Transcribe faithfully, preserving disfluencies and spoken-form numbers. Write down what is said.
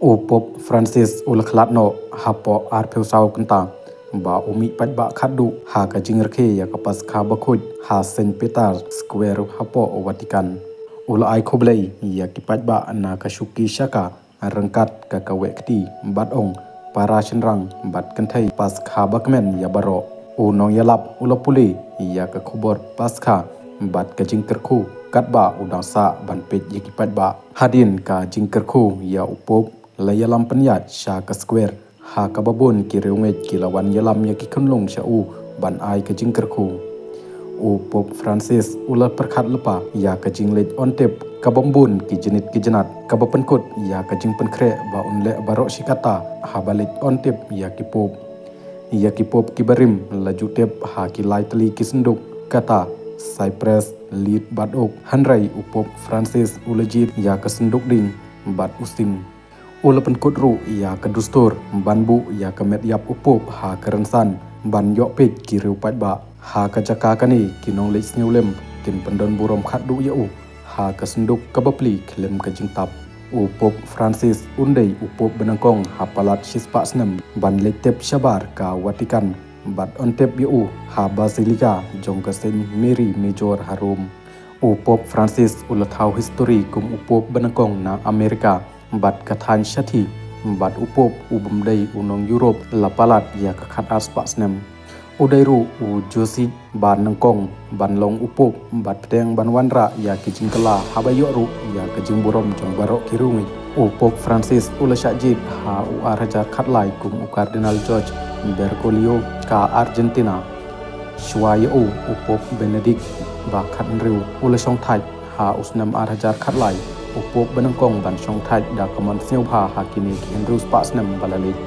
U Pope Francis u la khlad noh hapoh arphew saw kynta ba u mih paidbah khadduh ha ka jingrakhe ïa ka Paskha bakhuid ha Saint Peter Square hapoh Vatican. U la ai khublei ïa ki paidbah na ka shuki shaka ryngkat ka kaweh kti bad ong, para shynrang bad kynthei, Paskha bakmen ïa baroh. U nongïalap u la pule ïa ka khubor Paskha bad ka jingkyrkhu katba u dang sah ban peit ïa ki paidbah. Hadien ka jingkyrkhu ïa u Pope, la ïalam pynïaid sha ka square ha kaba bun ki riewngeit ki la wan ïalam ïa ki khunlung sha u ban ai ka jingkyrkhu. U Pope Francis u la pyrkhat lypa ïa ka jingleit on tip kaba bun ki jnit ki jnat, kaba pynkut ïa ka jingpynkhreh ba un leh baroh shi katta haba leit on tip ïa ki pope. Ïa ki pope kiba rim la ju tip ha ki lai tylli ki synduk, kata Cyprus, Lead bad Oak. Hynrei u Pope Francis u la jied ïa ka synduk ding bad u sing. U la pynkut ruh ïa ka dustur ban buh ïa ka met ïap u Pope ha ka rynsan ban ïoh peit ki riew paidbah. Ha ka jaka kane, ki nongleit sngewlem kin pyndon burom khadduh ïa u ha ka synduk kaba plie khlem ka jingtap. U Pope Francis un dei u Pope banyngkong ha palat shispah snem ban leit tip shabar ka Vatican bad on tip ïa u ha Basilica jong ka Saint Mary Major ha Rome. U Pope Francis u la thaw histori kum u Pope banyngkong na Amerika bad ka thaiñ shathie, bad u Pope u bym dei u nong Europe la palat ïa ka khatar spah snem. U dei ruh u josih banyngkong ban long u Pope bad bteng ban wanrah ïa ki jingkylla haba ïoh ruh ïa ka jingburom jong baroh ki riewngeit. U Pope Francis u la shah jied ha u ar hajar khatlai kum u Cardinal Jorge Bergoglio ka Argentina. Shuwa ïa u, u Pope Benedict ba khathynriew u la shongthait ha u snem ar hajar khatlai, u Pope banyngkong ban shongthait da ka mon sngewbha ha kine ki hynriew spah snem ba la leit.